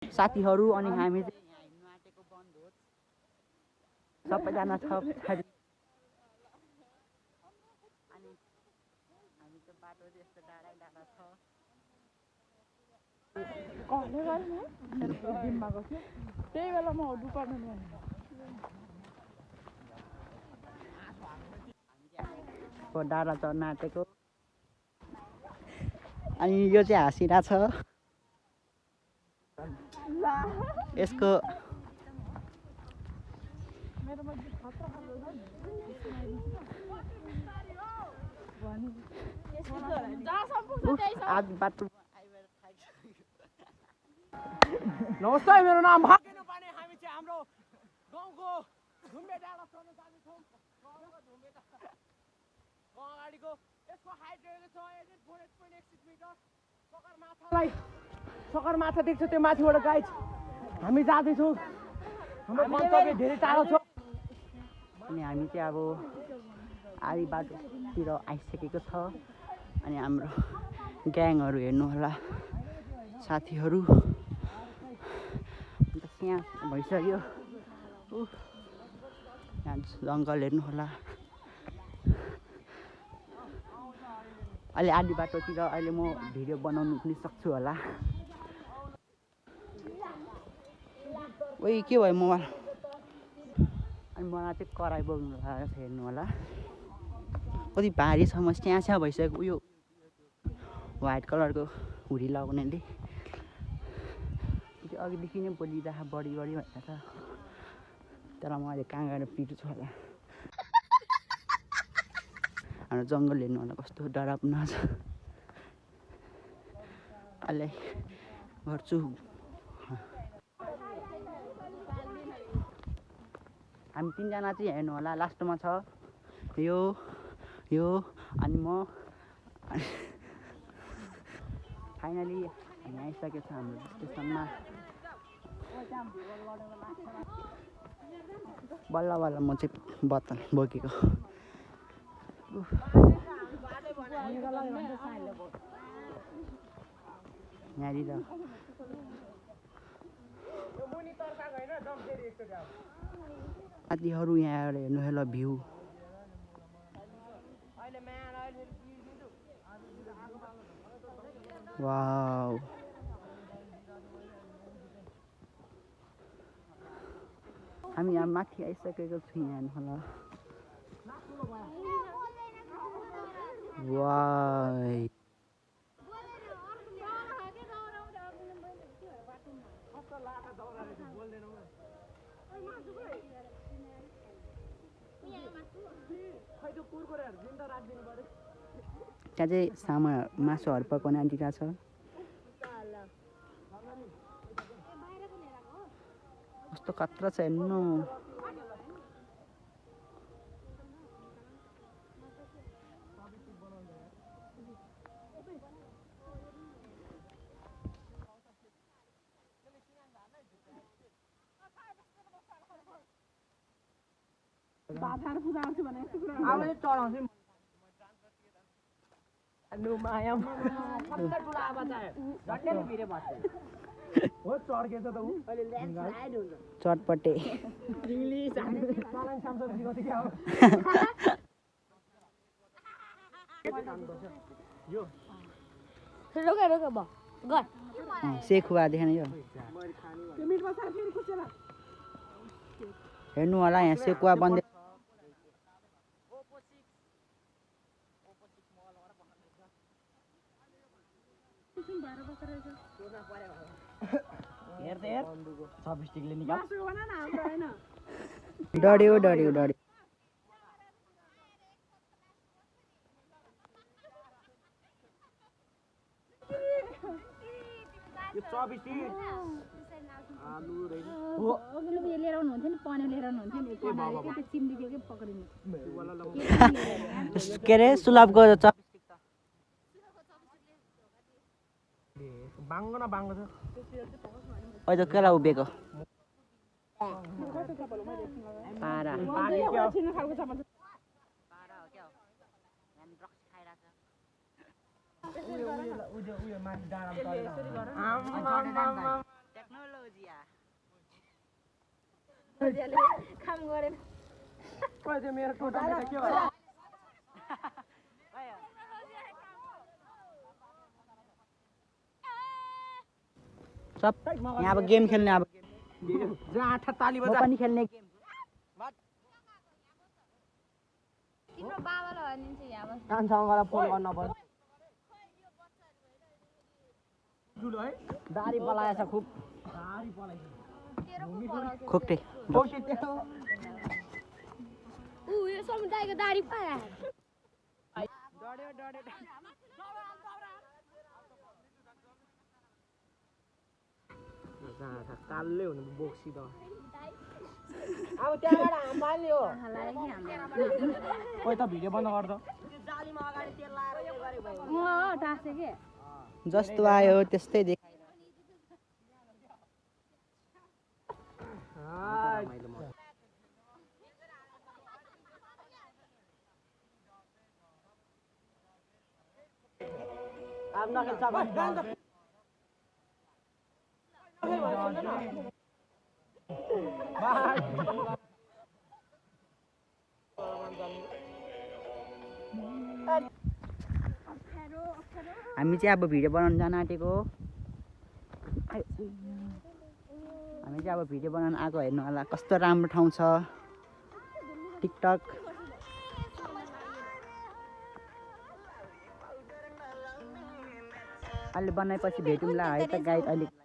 साथीहरू अनि हामी चाहिँ यहाँ हिँड्नु आँटेको बनभोज सबैजना छ पछाडि अनि हामी चाहिँ बाटो चाहिँ यस्तो डाँडा डाँडा छ त्यही बेला म डिपार्टमेन्टमा डाँडा चढ्न आँटेको अनि यो चाहिँ हाँसिरहेको छ यसको आज बाटो नमस्ते मेरो नाम भाग्यनु पाने हामी चाहिँ हाम्रो गाउँको धुम्बे डाँडा चढ्न जाँदैछौँ अगाडिको यसको हाइट रहेको छ 4.6 मिटर सगरमाथा देख्छ त्यो माथिबाट गाइज हामी जाँदैछौँ हाम्रो गन्तव्य धेरै टाढो छ अनि हामी चाहिँ अब आधी बाटोतिर आइसकेको छ अनि हाम्रो ग्याङहरू हेर्नु होला साथीहरू अन्त यहाँ भइसक्यो यहाँ जङ्गल हेर्नु होला अहिले आधी बाटोतिर अहिले म भिडियो बनाउनु पनि सक्छु होला ओइ के भयो मोबाइल अनि मलाई चाहिँ कराई बोक्नु लागेको छ हेर्नु होला कति भारी छ म स्यास्या भइसक्यो उयो व्हाइट कलरको हुडी लगाउनेले अघिदेखि नै बोलिरहेको बढी भइरहेको छ तर म अहिले कहाँ गएर पिट्छु होला हाम्रो जङ्गल हेर्नु होला कस्तो डरावना छ अहिले गर्छु हामी तिनजना चाहिँ हेर्नु होला लास्टमा छ यो अनि म फाइनली हामी आइसकेको छ हाम्रो स्टेसनमा बल्ल बल्ल म चाहिँ बोतल बोकेको यहाँनिर साथीहरू यहाँ आएर हेर्नु होला भ्यू वाउ हामी यहाँ माथि आइसकेको छु यहाँ हेर्नु होला वाइ त्यहाँ चाहिँ सामा मासुहरू पकाउने आन्टीका छ कस्तो खतरा छ हेर्नु बाधार पूजा आउँछ भने यस्तो कुरा अब चढाउँछु नु माया कत्ता ठुलो आवा चाहिँ झट्टै भिरे बस्छ हो चढ्केछ त उ अहिले ल्यान्डस्लाइड हुन्छ चटपटे इंग्लिश सालान सामसर दिएको थियो यो रोका रोका ब गर सेखुवा देखेन यो मिटमा साथ फेरि खुसेला हेर्नु होला यहाँ सेकुवा बन्दै डढ्यो यो 24 आलु रहेछ हो अघिल्लो यो लिएर आउनु हुन्थ्यो नि पने लिएर आउनु हुन्थ्यो नि त्यो चिम्डीको के पक्रिनु के रे सुलभको बाङ्गो न बाङ्गो छ अहिले केला उभिएको पारा काम गरेन खोइ त्यो मेरो टोटलले त के भयो सब यहाँ अब गेम खेल्ने अब जहाँ आठा ताली म बजा पनि खेल्ने गेम तिम्रो बाबालाई भनिदिन्छु यहाँ बस कानसँग गएर फोन गर्न पर्छ जुल है दारी पलाएछ खुब दारी पलाइछ तेरो पो पलाउँथ्यो खोक्टे ऊ यो समुदायको दाढी पाए कालै हुनु बोक्सी त अब त्यहाँबाट हाम फाल्ने हो कोही त भिडियो बन्द गर्दा टाँसे के जस्तो आयो त्यस्तै देख अब नखेल्छ हामी चाहिँ अब भिडियो बनाउन जान आँटेको हो हामी चाहिँ अब भिडियो बनाउन आएको हेर्नु होला कस्तो राम्रो ठाउँ छ टिकटक अहिले बनाएपछि भेटौँला है त गाइड अहिले